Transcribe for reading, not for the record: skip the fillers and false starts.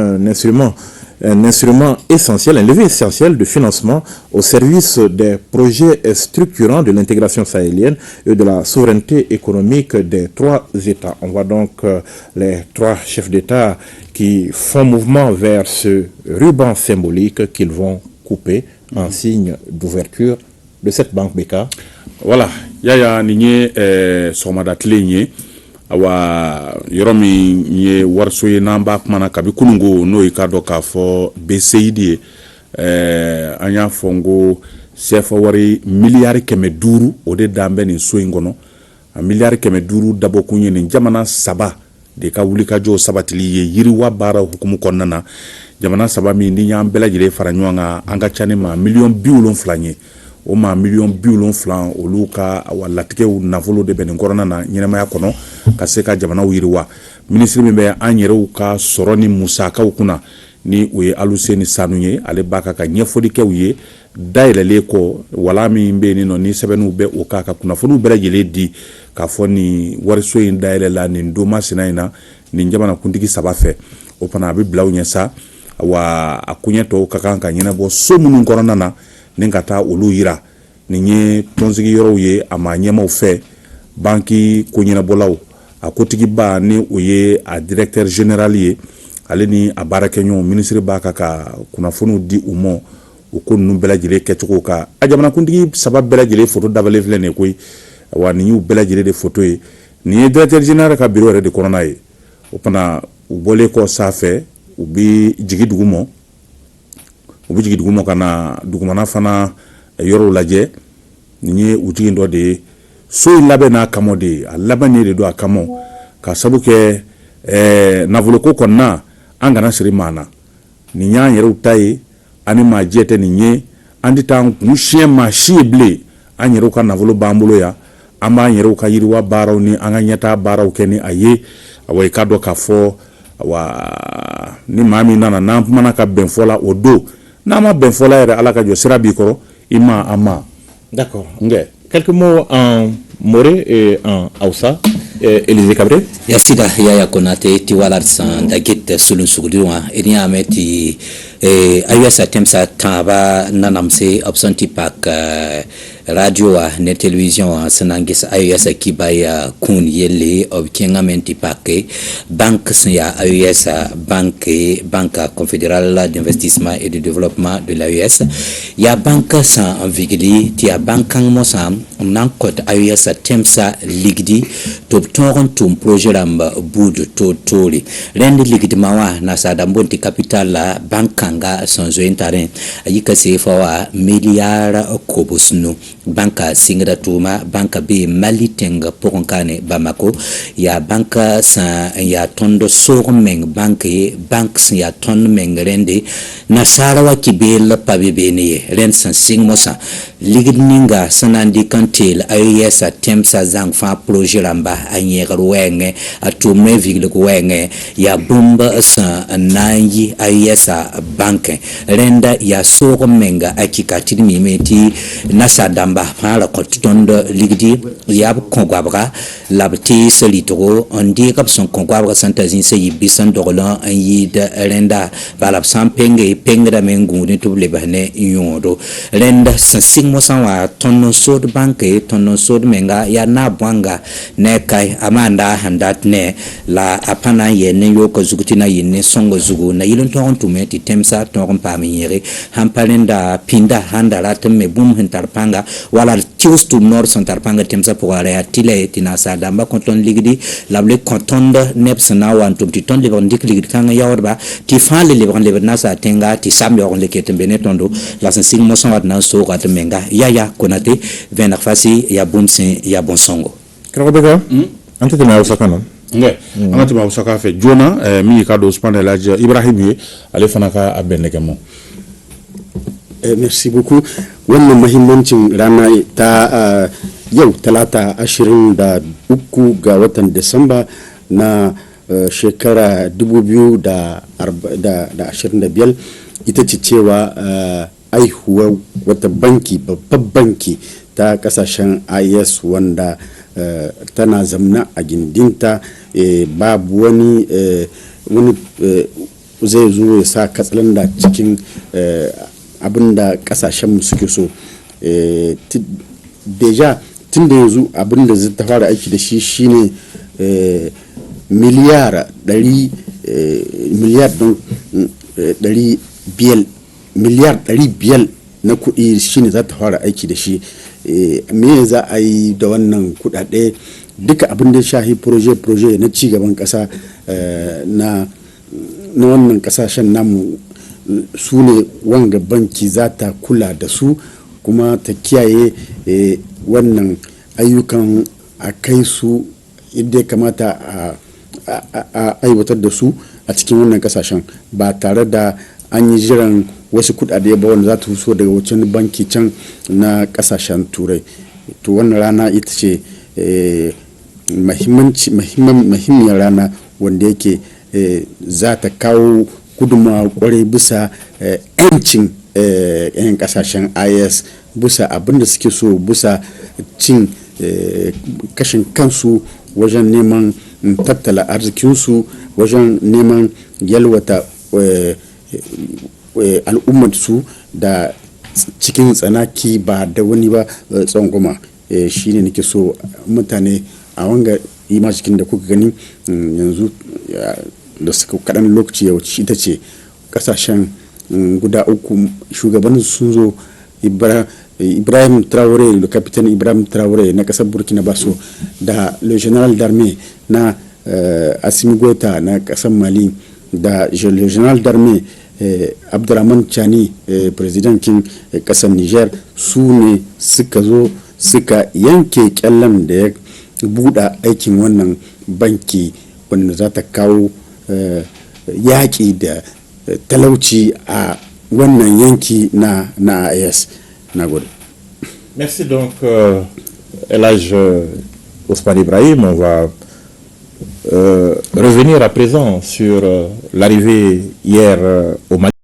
Un instrument essentiel, un levier essentiel de financement au service des projets structurants de l'intégration sahélienne et de la souveraineté économique des trois États. On voit donc les trois chefs d'État qui font mouvement vers ce ruban symbolique qu'ils vont couper en signe d'ouverture de cette banque BK. Voilà, Yaya, nin ye sɔgɔmada tile in ye. Awa, yɔrɔ min ye wariso ye n'an b'a kuma na kabi kununko, n'o ye k'a dɔn k'a fɔ BCID ye, an y'a fɔ n ko CFA wari miliyari 500, o de dan bɛ nin so in kɔnɔ. A miliyari 500 dabɔkun ye nin jamana saba de ka wulikajɔ sabatili ye yiriwa baara hukumu kɔnɔna na. Jamana saba min ni y'an bɛɛ lajɛlen fara ɲɔgɔn kan, an ka ca ni maa miliyɔn 70 ye. O maa miliyɔn 70, olu ka awa latigɛw nafolo de bɛ nin kɔnɔna na ɲɛnamaya kɔnɔ ka se ka jamanaw yiriwa. Minisiri min bɛ an yɛrɛw ka sɔrɔ ni musakaw kunna, ni o ye Aluseni Sanu ye, ale b'a ka ɲɛfɔli kɛ u ye dayɛlɛlen kɔ. Wala min bɛ yen nɔ, ni sɛbɛnniw bɛ o kan ka kunnafoniw bɛɛ lajɛlen di k'a fɔ nin wariso in dayɛlɛla nin don masina in na nin jamanakuntigi saba fɛ. O fana a bɛ bila u ɲɛ sa. Wa a koɲɛ tɔw ka kan ka ɲɛnabɔ so minnu kɔnɔna na ni ka taa olu yira, nin ye tɔnsigi yɔrɔw ye a maa ɲɛmaw fɛ, banki ko ɲɛnabɔlaw, a kotigiba ni o ye a directeur général ye, ale ni a baarakɛɲɔgɔn. Minisiri b'a ka kunnafoniw di u ma o ko ninnu bɛɛ lajɛlen kɛcogo kan. A jamanakuntigi saba bɛɛ lajɛlen photo dabalen filɛ nin ye koyi. Wa nin y'u bɛɛ lajɛlen de photo ye. Nin ye directeur général ka bureau yɛrɛ de kɔnɔna ye. O fana, u bɔlen kɔ sanfɛ, u bɛ jigin dugu ma, u bɛ jigin dugu ma ka na dugumana fana yɔrɔw lajɛ. Nin ye u jigin dɔ de ye. So in labɛn n'a kama de ye, a labɛnnen de don a kama ka sabu kɛ nafoloko kɔnɔna, an kana siri maa na. Nin y'an yɛrɛw ta ye, ani maa jɛ tɛ nin ye. An tɛ taa kun siɲɛ maa si ye bilen. An yɛrɛw ka nafolo b'an bolo yan, an b'an yɛrɛw ka yiriwa baaraw ni an ka ɲɛtaa baaraw kɛ ni a ye. Awa, i k'a dɔn k'a fɔ, awa, ni maa min nana n'an kumana ka bɛn fɔ la, o don n'an ma bɛn fɔ la yɛrɛ, Ala ka jɔ sira b'i kɔrɔ, i ma an ma. D'accord. Nkɛ. Quelques mots en Moré et en Hausa. Élisée Cabré. Yasida, Yaya Konate, ti wala sãn da get sulun-sugdi wã d yãame tɩ AES tẽmsa tãabã nanamse b sẽn tɩ pak radio wã ne télévision wã sẽn na n ges AES kiba yaa kũun yelle. B kẽngame n tɩ pake banque sẽn yaa AES banque, Banque confédérale d'investissement et de développement de l'AES, yaa banque sã n vigli tɩ yaa banque kãng mosã n na n kõt AES tẽmsã ligdi tɩ b tõog n tʋm projet rãmb buud toor-toore. Rẽnd ligdmã wã nasaar dãmb boond tɩ capital la banque kãnga sẽn zoe n tarẽ a yika seefa wã miliyar 95. Banka sɩngda tʋʋma, banka bee Mali tẽng pʋgẽ ka ne Bamako. Yaa banka sã n yaa tõnd soog meng banke, bank sẽn yaa tõnd meng rẽnde nasaara wa kɩ beel pa be beene ye. Rẽnd sẽn sɩng mosã, ligd ninga sẽn na n dɩk n teel AES tẽmsã zãng fãa projet rãmba a yẽgr wɛɛngẽ, a tʋʋmdẽ viglg wɛɛngẽ, yaa bũmb sẽn na n yi AES bankẽ. Rẽnda yaa soog n menga a kɩka tɩ d miime tɩ nasaar dãmba fãa ra kõt tõnd ligdi, yaa b kõ goabga la b tees rɩtgo n deeg b sẽn kõ goabga sẽn ta zĩisã yib bɩ sẽn dogl n yɩɩd rẽnda. Bala b sã n penge, pengdame n gũudẽ tɩ b lebs ne yõodo. Rẽnd sẽn sɩng mosã wã, tõnd n sood banke, tõnd n sood menga yaa naab bõanga ne kai a maanda sẽn dat ne la a pa na n yɛl ne yooka zug tɩ na yɩ ne sõnga zugu na yɩl n tõog n tʋme tɩ tẽmsã tõog n paam yẽge sãn pa rẽnda pĩnda sãn da rat n me bũmb sẽn tar pãnga wala tɩgs tʋm noor sẽn tar pãnga tẽmsã pʋga. Ra yaa tɩlɛ tɩ nasaar dãmbã kõ tõnd ligdi la b le kõ tõnd neb sẽn na n wa n tʋm tɩ tõnd lebg n dɩk ligd kãng yaoodba tɩ fãa le lebg n lebd nasaar tẽnga tɩ sam yaoog n le ket n be ne tõndo. La sẽn sɩng mosã wa d na n sooga tɩ menga Yaya Konate vẽneg fasi yaa bũmb sẽn yaa bõn-sõngo. Karamɔgɔ, an tɛ tɛmɛ Hausa kan na. Nkɛ, an ka tɛmɛ Hausa kan fɛ joona. Min y'i ka don Ousmane El Hadj Ibrahim ye, ale fana ka a bɛn nɛgɛ mɔ. Merci beaucoup. Wannan mahimmancin rana ta yau Talata 23 ga watan Disamba na shekara 2025 ita ce cewa aihuwar wata banki, babban banki ta kasashen AES, wanda tana zamna a gindinta, babu wani wani Zai zo ya sa katsalanda cikin abin da kasashenmu suke so. Déjà tun da yanzu abin da zai ta fara aiki da shi shine miliyar ɗari, miliyar don 500, miliyar 500 na kuɗi shine za ta fara aiki da shi. Me za a yi da wannan kuɗaɗe? Duka abin da shahi projet na cigaban ƙasa na wannan ƙasashen namu, su ne wanga banki za ta kula da su kuma ta kiyaye wannan ayyukan, a kai su yadda ya kamata a aiwatar da su a cikin wannan kasashen, ba tare da an yi jiran wasu kudade ba wanda za ta so daga wancan banki can na kasashen Turai. To, wannan rana ita ce muhimmiyar rana wanda yake za ta kawo gudunmawa kwarai bisa 'yancin 'yan kasashen AES, bisa abin da suke so, bisa cin kashin kansu wajen neman tattala arzikinsu, wajen neman yalwata al'ummarsu da cikin tsanaki, ba da wani ba tsangwama. Shi ne nake so mutane a wanga image da kuka gani yanzu da suka kaɗan lokaci ya wuce, ita ce kasashen guda uku shugabannin sun zo: Ibrahim Traoré, le capitaine Ibrahim Traoré na kasar Burkina Faso, da le général d'armée na Assimi Goïta na kasar Mali, da le général d'armée Abdurrahman Tchiani, président kin kasar Niger. Su ne suka zo suka yanke kyallen da ya buɗe aikin wannan banki wanda za ta kawo yaƙi da talauci a wannan yanki na AES. Na gode. Merci donc, Elhadj Ousmane Ibrahim. On va revenir à présent sur l'arrivée hier au Mali.